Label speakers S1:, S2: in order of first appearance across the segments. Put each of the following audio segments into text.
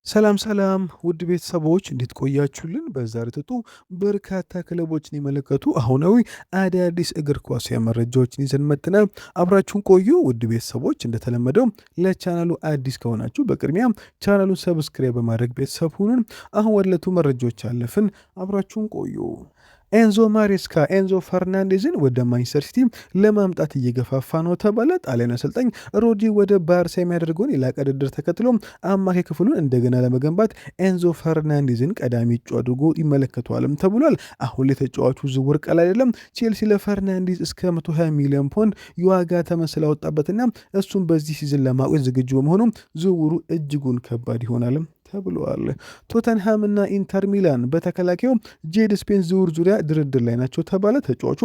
S1: ሰላም ሰላም ውድ ቤተሰቦች፣ እንዴት ቆያችሁልን? በዛሬው ዕለት በርካታ ክለቦችን የመለከቱ አሁናዊ አዳዲስ እግር ኳስ መረጃዎችን ይዘን መጥተናል። አብራችሁን ቆዩ። ውድ ቤተሰቦች፣ እንደተለመደው ለቻናሉ አዲስ ከሆናችሁ በቅድሚያ ቻናሉን subscribe በማድረግ ቤተሰብ ሁኑን። አሁን ወደ ዕለቱ መረጃዎች አለፍን። አብራችሁን ቆዩ። ኤንዞ ማሬስካ ኤንዞ ፈርናንዴዝን ወደ ማንቸስተር ሲቲ ለማምጣት እየገፋፋ ነው ተባለ። ጣሊያን አሰልጣኝ ሮድሪ ወደ ባርሳ የሚያደርገውን የላቀ ድርድር ተከትሎ አማካይ ክፍሉን እንደገና ለመገንባት ኤንዞ ፈርናንዴዝን ቀዳሚ እጩ አድርጎ ይመለከተዋልም ተብሏል። አሁን ላይ ተጫዋቹ ዝውውር ቀላል አይደለም። ቼልሲ ለፈርናንዴዝ እስከ 120 ሚሊዮን ፓውንድ የዋጋ ተመን ስላወጣበትና እሱም በዚህ season ለማቆየት ዝግጁ በመሆኑ ዝውውሩ እጅጉን ከባድ ይሆናልም ተብሏል። ቶተንሃም እና ኢንተር ሚላን በተከላካዩ ጄድ ስፔንስ ዝውውር ዙሪያ ድርድር ላይ ናቸው ተባለ። ተጫዋቹ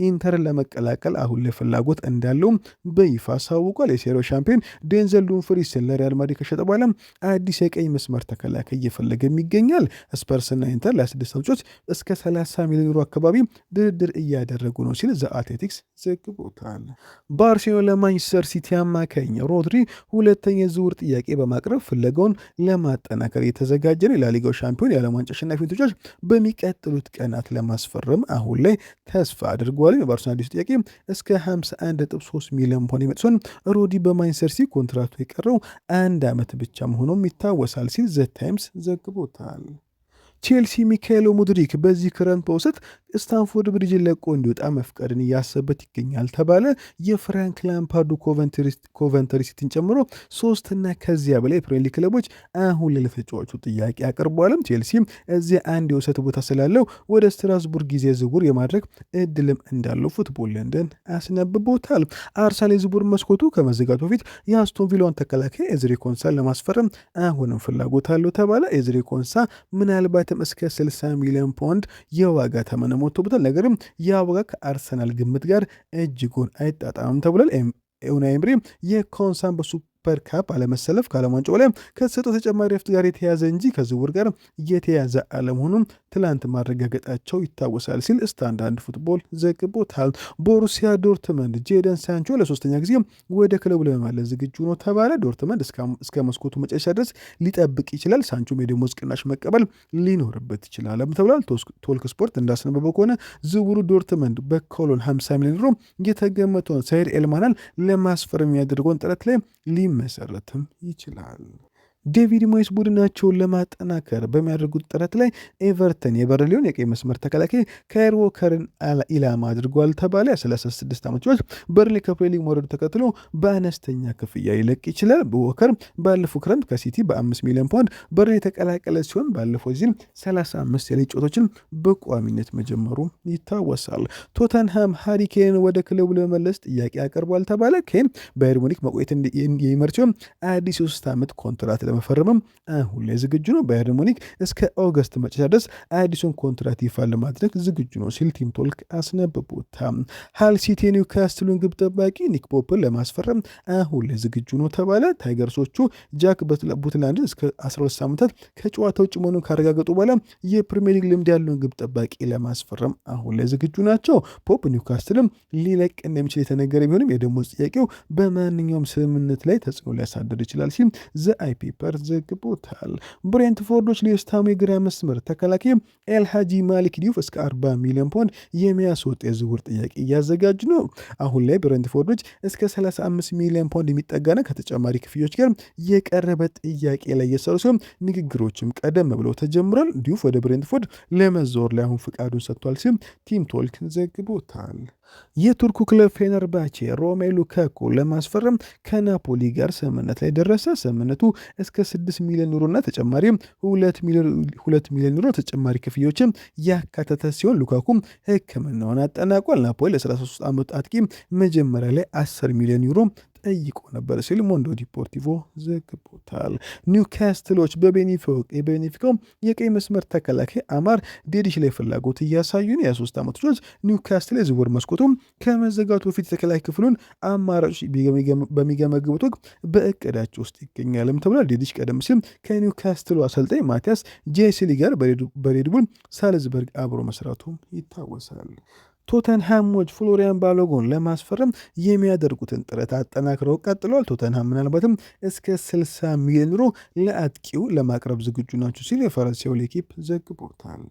S1: ኢንተርን ለመቀላቀል አሁን ላይ ፍላጎት እንዳለው በይፋ አሳውቋል። የሴሪያው ሻምፒዮን ዴንዘል ዱምፍሪስን ለሪያል ማድሪድ ከሸጠ በኋላ አዲስ የቀኝ መስመር ተከላካይ እየፈለገም ይገኛል። ስፐርስና ኢንተር ለ26 ተጫዋች እስከ 30 ሚሊዮን ዩሮ አካባቢ ድርድር እያደረጉ ነው ሲል ዘ አትሌቲክስ ዘግቦታል። ባርሴሎና ለማንቸስተር ሲቲ አማካኝ ሮድሪ ሁለተኛ የዝውውር ጥያቄ በማቅረብ ፍለጋውን ለማጠናከር የተዘጋጀ ነው። የላሊጋው ሻምፒዮን የዓለም ዋንጫ አሸናፊ ተጫዋች በሚቀጥሉት ቀናት ለማስፈረም አሁን ላይ ተስፋ አድርጓል። የባርሴሎና አዲሱ ጥያቄ እስከ 51.3 ሚሊዮን ፓውንድ የሚመጣ ሲሆን ሮድሪ በማንቸስተር ሲቲ ኮንትራቱ የቀረው አንድ ዓመት ብቻ መሆኑም ይታወሳል ሲል ዘ ታይምስ ዘግቦታል። ቼልሲ ሚካኤሎ ሙድሪክ በዚህ ክረምት በውሰት ስታንፎርድ ብሪጅን ለቆ እንዲወጣ መፍቀድን እያሰበት ይገኛል ተባለ። የፍራንክ ላምፓርዱ ኮቨንትሪ ሲቲን ጨምሮ ሶስትና ከዚያ በላይ የፕሪሚየር ሊግ ክለቦች አሁን ላይ ለተጫዋቹ ጥያቄ አቅርበዋልም። ቼልሲ እዚያ አንድ የውሰት ቦታ ስላለው ወደ ስትራስቡርግ ጊዜ ዝውውር የማድረግ እድልም እንዳለው ፉትቦል ለንደን አስነብቦታል። አርሰናል የዝውውር መስኮቱ ከመዘጋቱ በፊት የአስቶን ቪላውን ተከላካይ ኤዝሪ ኮንሳን ለማስፈረም አሁንም ፍላጎት አለው ተባለ። ኤዝሪ ኮንሳ ምናልባትም እስከ 60 ሚሊዮን ፓውንድ የዋጋ ተመን ወጥቶበታል። ነገርም ያ ዋጋ ከአርሰናል ግምት ጋር እጅጉን አይጣጣምም ተብሏል። ኡናይ ኤምሪ የኮንሳን በሱፐር ካፕ አለመሰለፍ ከዓለም ዋንጫው ላይ ከተሰጠው ተጨማሪ ረፍት ጋር የተያዘ እንጂ ከዝውውር ጋር የተያዘ አለመሆኑም ትላንት ማረጋገጣቸው ይታወሳል ሲል ስታንዳርድ ፉትቦል ዘግቦታል። ቦሩሲያ ዶርትመንድ ጄደን ሳንቾ ለሶስተኛ ጊዜ ወደ ክለቡ ለመመለስ ዝግጁ ነው ተባለ። ዶርትመንድ እስከ መስኮቱ መጨረሻ ድረስ ሊጠብቅ ይችላል። ሳንቾም የደሞዝ ቅናሽ መቀበል ሊኖርበት ይችላል ተብሏል። ቶልክ ስፖርት እንዳስነበበው ከሆነ ዝውውሩ ዶርትመንድ በኮሎን 50 ሚሊዮን ዩሮ የተገመተውን ሳይድ ኤልማናን ለማስፈረም የሚያደርገውን ጥረት ላይ ሊመሰረትም ይችላል። ዴቪድ ሞይስ ቡድናቸውን ለማጠናከር በሚያደርጉት ጥረት ላይ ኤቨርተን የበርንሊውን የቀኝ መስመር ተከላካይ ካይል ዎከርን ኢላማ አድርጓል ተባለ። የ36 ዓመት ተጫዋች በርንሊ ከፕሪሚየር ሊግ መውረዱ ተከትሎ በአነስተኛ ክፍያ ይለቅ ይችላል። ዎከር ባለፈው ክረምት ከሲቲ በ5 ሚሊዮን ፓውንድ በርንሊ የተቀላቀለ ሲሆን ባለፈው season 35 የሊግ ጨዋታዎችን በቋሚነት መጀመሩ ይታወሳል። ቶተንሃም ሃሪ ኬንን ወደ ክለቡ ለመመለስ ጥያቄ አቅርቧል ተባለ። ኬን ባየር ሙኒክ መቆየት የሚመርጥ ሲሆን አዲስ የ3 ዓመት ኮንትራት ለመፈረምም አሁን ላይ ዝግጁ ነው። ባየርን ሙኒክ እስከ ኦገስት መጨረሻ ድረስ አዲሱን ኮንትራት ይፋ ለማድረግ ዝግጁ ነው ሲል ቲም ቶልክ አስነብቦታል። ሃል ሲቲ የኒውካስትሉን ግብ ጠባቂ ኒክ ፖፕን ለማስፈረም አሁን ላይ ዝግጁ ነው ተባለ። ታይገርሶቹ ጃክ ቡትላንድን እስከ 12 ሳምንታት ከጨዋታ ውጭ መሆኑን ካረጋገጡ በኋላ የፕሪሚየር ሊግ ልምድ ያለውን ግብ ጠባቂ ለማስፈረም አሁን ላይ ዝግጁ ናቸው። ፖፕ ኒውካስትልም ሊለቅ እንደሚችል የተነገረ ቢሆንም የደሞዝ ጥያቄው በማንኛውም ስምምነት ላይ ተጽዕኖ ሊያሳድር ይችላል ሲል ዘ አይ ፔፐር ዘግቦታል። ብሬንትፎርዶች ለዌስትሃሙ የግራ መስመር ተከላካይ ኤልሃጂ ማሊክ ዲዩፍ እስከ 40 ሚሊዮን ፓውንድ የሚያስወጣ የዝውውር ጥያቄ እያዘጋጁ ነው። አሁን ላይ ብሬንትፎርዶች እስከ 35 ሚሊዮን ፓውንድ የሚጠጋና ከተጨማሪ ክፍያዎች ጋር የቀረበ ጥያቄ ላይ እየሰሩ ሲሆን ንግግሮችም ቀደም ብለው ተጀምሯል። ዲዩፍ ወደ ብሬንትፎርድ ለመዛወር ላይ አሁን ፍቃዱን ሰጥቷል ሲል ቲም ቶልክ ዘግቦታል። የቱርኩ ክለብ ፌነርባቼ ሮሜሉ ሉካኩ ለማስፈረም ከናፖሊ ጋር ስምምነት ላይ ደረሰ። ስምምነቱ እስከ 6 ሚሊዮን ዩሮና ተጨማሪ 2 ሚሊዮን ዩሮ ተጨማሪ ክፍያዎችም ያካተተ ሲሆን ሉካኩ ሕክምናውን አጠናቋል። ናፖሊ ለ33 ዓመቱ አጥቂ መጀመሪያ ላይ 10 ሚሊዮን ዩሮ ጠይቆ ነበር ሲል ሞንዶ ዲፖርቲቮ ዘግቦታል። ኒውካስትሎች የቤኔፊካው የቀኝ መስመር ተከላካይ አማር ዴዲሽ ላይ ፍላጎት እያሳዩ ነው። የ3 ዓመቱ ተጫዋች ኒውካስትል የዝውውር መስኮቱ ከመዘጋቱ በፊት የተከላካይ ክፍሉን አማራጮች በሚገመግቡት ወቅት በእቅዳቸው ውስጥ ይገኛልም ተብሏል። ዴዲሽ ቀደም ሲል ከኒውካስትሉ አሰልጣኝ ማቲያስ ጄስሊ ጋር በሬድቡል ሳልዝበርግ አብሮ መስራቱ ይታወሳል። ቶተንሃሞች ፍሎሪያን ባሎጎን ለማስፈረም የሚያደርጉትን ጥረት አጠናክረው ቀጥለዋል። ቶተንሃም ምናልባትም እስከ 60 ሚሊዮን ዩሮ ለአጥቂው ለማቅረብ ዝግጁ ናቸው ሲል የፈረንሳዩ ሌኪፕ ዘግቦታል።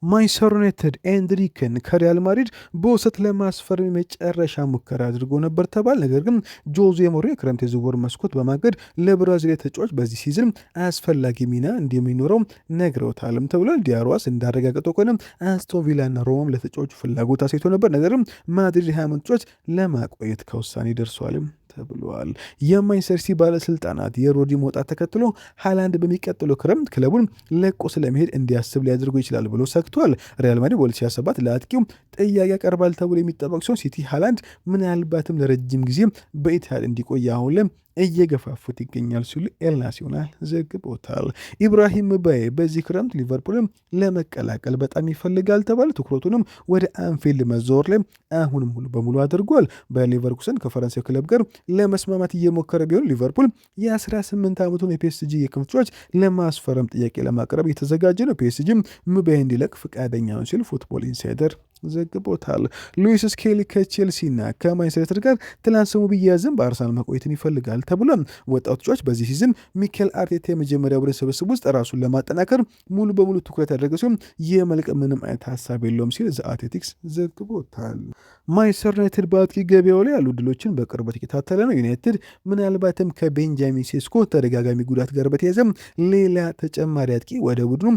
S1: ማንቸስተር ዩናይትድ ኤንድሪክን ከሪያል ማድሪድ በውሰት ለማስፈረም የመጨረሻ ሙከራ አድርጎ ነበር ተባለ። ነገር ግን ጆዜ ሞሪንሆ የክረምት የዝውውር መስኮት በማገድ ለብራዚል ተጫዋች በዚህ season አስፈላጊ ሚና እንደሚኖረው ነግረውታልም ተብሏል። ዲያሪዮ አስ እንዳረጋገጠው ከሆነ አስቶን ቪላና ሮማም ለተጫዋቹ ፍላጎት አሳይቶ ነበር። ነገር ግን ማድሪድ 20 ተጫዋች ለማቆየት ከውሳኔ ደርሷልም ተብሏል። የማንቸስተር ሲቲ ባለስልጣናት የሮድሪ መውጣት ተከትሎ ሃላንድ በሚቀጥለው ክረምት ክለቡን ለቆ ስለመሄድ እንዲያስብ ሊያደርጉ ይችላል ብሎ ሰግቷል። ሪያል ማድሪድ በ2027 ለአጥቂው ጥያቄ ያቀርባል ተብሎ የሚጠበቅ ሲሆን ሲቲ ሃላንድ ምናልባትም ለረጅም ጊዜ በኢትሃድ እንዲቆይ አሁን ላይ እየገፋፉት ይገኛል ሲሉ ኤል ናሲዮናል ዘግቦታል። ኢብራሂም ባዬ በዚህ ክረምት ሊቨርፑልም ለመቀላቀል በጣም ይፈልጋል ተባለ። ትኩረቱንም ወደ አንፊልድ መዛወር ላይ አሁንም ሙሉ በሙሉ አድርጓል። በሌቨርኩሰን ከፈረንሳይ ክለብ ጋር ለመስማማት እየሞከረ ቢሆን ሊቨርፑል የ18 ዓመቱን የፒኤስጂ የክንፍ ተጫዋች ለማስፈረም ጥያቄ ለማቅረብ እየተዘጋጀ ነው። ፒኤስጂም ምባዬ እንዲለቅ ፈቃደኛ ነው ሲል ፉትቦል ኢንሳይደር ዘግቦታል። ሉዊስ ስኬሊ ከቼልሲና ከማንቸስተር ዩናይትድ ጋር ትላንት ስሙ ቢያዝም በአርሰናል መቆየትን ይፈልጋል ተብሏል። ወጣቱ ተጫዋች በዚህ season ሚኬል አርቴታ የመጀመሪያ ቡድን ስብስብ ውስጥ ራሱን ለማጠናከር ሙሉ በሙሉ ትኩረት ያደረገ ሲሆን የመልቀቅ ምንም አይነት ሀሳብ የለውም ሲል ዘ አትሌቲክስ ዘግቦታል። ማንቸስተር ዩናይትድ በአጥቂ ገበያው ላይ ያሉ ድሎችን በቅርበት እየተከታተለ ነው። ዩናይትድ ምናልባትም ከቤንጃሚን ሴስኮ ተደጋጋሚ ጉዳት ጋር በተያያዘ ሌላ ተጨማሪ አጥቂ ወደ ቡድኑ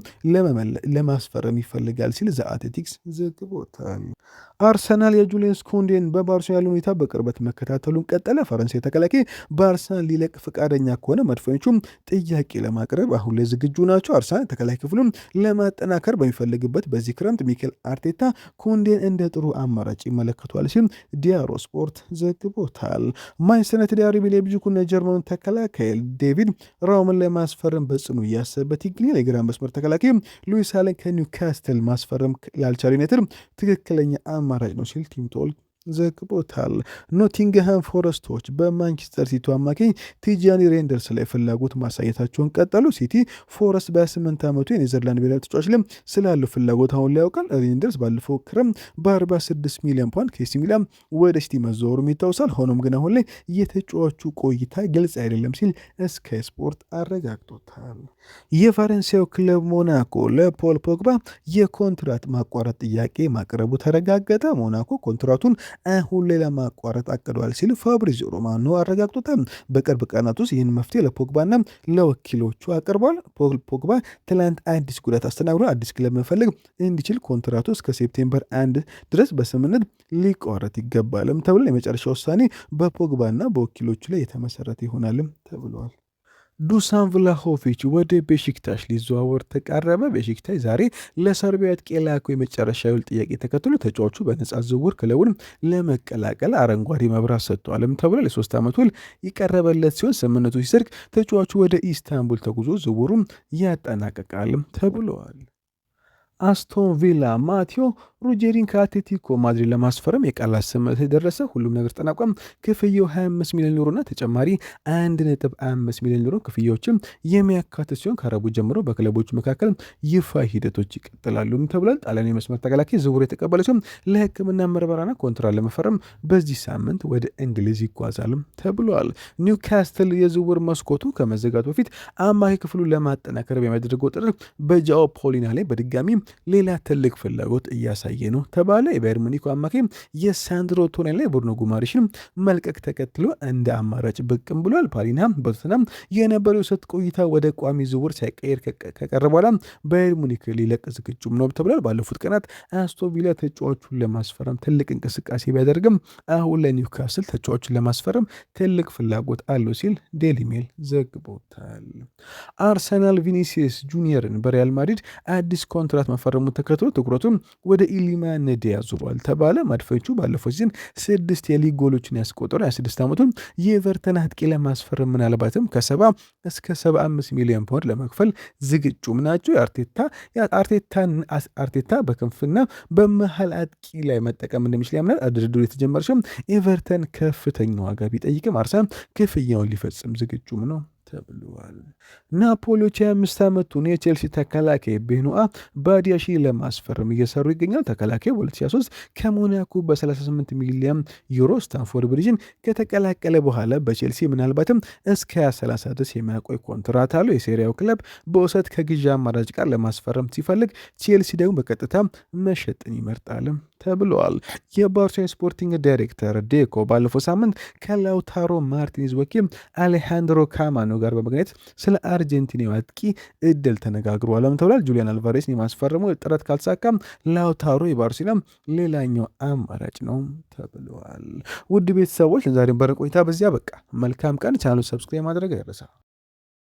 S1: ለማስፈረም ይፈልጋል ሲል ዘ አትሌቲክስ ዘግቦታል። አርሰናል የጁሊየን ኩንዴን በባርሴሎና ያለው ሁኔታ በቅርበት መከታተሉን ቀጠለ። ፈረንሳይ ተከላካይ በአርሰናል ሊለቅ ፈቃደኛ ከሆነ መድፈኞቹም ጥያቄ ለማቅረብ አሁን ላይ ዝግጁ ናቸው። አርሰናል ተከላካይ ክፍሉን ለማጠናከር በሚፈልግበት በዚህ ክረምት ሚኬል አርቴታ ኩንዴን እንደ ጥሩ አማራጭ ይመለከቷል ሲል ዲያሪዮ ስፖርት ዘግቦታል። ማንቸስተር ዩናይትድ የአርቢ ሌፕዚጉን የጀርመኑን ተከላካይ ዴቪድ ራውምን ለማስፈረም በጽኑ እያሰበበት ይገኛል። የግራ መስመር ተከላካይ ሉዊስ ሃለን ከኒውካስትል ማስፈረም ላልቻለ ዩናይትድ ትክክለኛ አማራጭ ነው ሲል ቲም ቶክ ዘግቦታል። ኖቲንግሃም ፎረስቶች በማንቸስተር ሲቲ አማካኝ ቲጃኒ ሬንደርስ ላይ ፍላጎት ማሳየታቸውን ቀጠሉ። ሲቲ ፎረስት በ28 ዓመቱ የኔዘርላንድ ብሔራዊ ተጫዋች ላይ ስላለው ፍላጎት አሁን ላይ ያውቃል። ሬንደርስ ባለፈው ክረምት በ46 ሚሊዮን ፓውንድ ከኤሲ ሚላን ወደ ሲቲ መዘዋወሩም ይታወሳል። ሆኖም ግን አሁን ላይ የተጫዋቹ ቆይታ ግልጽ አይደለም ሲል ስካይ ስፖርት አረጋግጦታል። የፈረንሳዩ ክለብ ሞናኮ ለፖል ፖግባ የኮንትራት ማቋረጥ ጥያቄ ማቅረቡ ተረጋገጠ። ሞናኮ ኮንትራቱን አሁን ላይ ለማቋረጥ አቅዷል ሲል ፋብሪዚዮ ሮማኖ አረጋግጦታል። በቅርብ ቀናት ውስጥ ይህን መፍትሄ ለፖግባና ለወኪሎቹ አቅርቧል። ፖል ፖግባ ትላንት አዲስ ጉዳት አስተናግዶ አዲስ ክለብ መፈለግ እንዲችል ኮንትራቱ እስከ September 1 ድረስ በስምምነት ሊቋረጥ ይገባልም ተብሏል። የመጨረሻ ውሳኔ በፖግባና በወኪሎቹ ላይ የተመሰረተ ይሆናልም ተብሏል። ዱሳን ቭላሆቪች ወደ ቤሺክታሽ ሊዘዋወር ተቃረበ። ቤሺክታሽ ዛሬ ለሰርቢያ አጥቂ የላከው የመጨረሻ የውል ጥያቄ ተከትሎ ተጫዋቹ በነጻ ዝውውር ክለቡን ለመቀላቀል አረንጓዴ መብራት ሰጥቷልም ተብሏል። የ3 ዓመት ውል የቀረበለት ሲሆን ስምምነቱ ሲጸድቅ ተጫዋቹ ወደ ኢስታንቡል ተጉዞ ዝውውሩን ያጠናቅቃልም ተብሏል። አስቶን ቪላ ማቴዎ ሩጄሪን ከአትሌቲኮ ማድሪድ ለማስፈረም የቃላት ስምምነት የደረሰ ሁሉም ነገር ተጠናቋም። ክፍያው 25 ሚሊዮን ዩሮና ተጨማሪ 1.5 ሚሊዮን ዩሮ ክፍያዎችም የሚያካትት ሲሆን ከረቡዕ ጀምሮ በክለቦቹ መካከል ይፋ ሂደቶች ይቀጥላሉ ተብሏል። ጣሊያን የመስመር ተከላካይ ዝውውር የተቀበለ ሲሆን ለሕክምና ምርመራና ኮንትራት ለመፈረም በዚህ ሳምንት ወደ እንግሊዝ ይጓዛልም ተብሏል። ኒውካስትል የዝውውር መስኮቱ ከመዘጋቱ በፊት አማካይ ክፍሉን ለማጠናከር በሚያደርገው ጥረት በጃኦ ፖሊና ላይ በድጋሚ ሌላ ትልቅ ፍላጎት እያሳየ ነው ተባለ። የባየር ሙኒኩ አማካይ የሳንድሮ ቶናሊ የብሩኖ ጉማሬሽን መልቀቅ ተከትሎ እንደ አማራጭ ብቅም ብሏል። ፓሊና በቶተንሃም የነበረው የውሰት ቆይታ ወደ ቋሚ ዝውውር ሳይቀየር ከቀረ በኋላ ባየር ሙኒክ ሊለቅ ዝግጁም ነው ተብሏል። ባለፉት ቀናት አስቶን ቪላ ተጫዋቹን ለማስፈረም ትልቅ እንቅስቃሴ ቢያደርግም አሁን ለኒውካስል ተጫዋቹን ለማስፈረም ትልቅ ፍላጎት አለው ሲል ዴሊ ሜል ዘግቦታል። አርሰናል ቪኒሲየስ ጁኒየርን በሪያል ማድሪድ አዲስ ኮንትራት መፈረሙን ተከትሎ ትኩረቱን ወደ ኢሊማን ንዴ አዙሯል ተባለ። መድፈኞቹ ባለፈው season ስድስት የሊግ ጎሎችን ያስቆጠሩ 26 ዓመቱን የኤቨርተን አጥቂ ለማስፈረም ምናልባትም ከ70 እስከ 75 ሚሊዮን ፓውንድ ለመክፈል ዝግጁም ናቸው። አርቴታ በክንፍና በመሀል አጥቂ ላይ መጠቀም እንደሚችል ያምናል። ድርድሩ የተጀመረ ሲሆን ኤቨርተን ከፍተኛ ዋጋ ቢጠይቅም አርሰናል ክፍያውን ሊፈጽም ዝግጁም ነው ተብሏል። ናፖሊዎች የ25 ዓመቱን የቼልሲ ተከላካይ ቤኑአ ባዲያሺ ለማስፈረም እየሰሩ ይገኛል። ተከላካዩ በ2023 ከሞናኮ በ38 ሚሊዮን ዩሮ ስታንፎርድ ብሪጅን ከተቀላቀለ በኋላ በቼልሲ ምናልባትም እስከ 2030 ድረስ የሚያቆይ ኮንትራት አለው። የሴሪያው ክለብ በውሰት ከግዢ አማራጭ ጋር ለማስፈረም ሲፈልግ፣ ቼልሲ ደግሞ በቀጥታ መሸጥን ይመርጣል ተብሏል። የባርሴሎና sporting director ዴኮ ባለፈው ሳምንት ከላውታሮ ማርቲኔዝ ወኪል አሌሃንድሮ ካማኖ ጋር በመገናኘት ስለ አርጀንቲናው አጥቂ እድል ተነጋግሯል ተብሏል። ጁሊያን አልቫሬስን የማስፈረሙ ጥረት ካልተሳካም ላውታሮ የባርሴሎና ሌላኛው አማራጭ ነው ተብለዋል። ውድ ቤተሰቦች ለዛሬ በረ ቆይታ በዚያ በቃ። መልካም ቀን። ቻናሉ subscribe ማድረግ አይረሳ።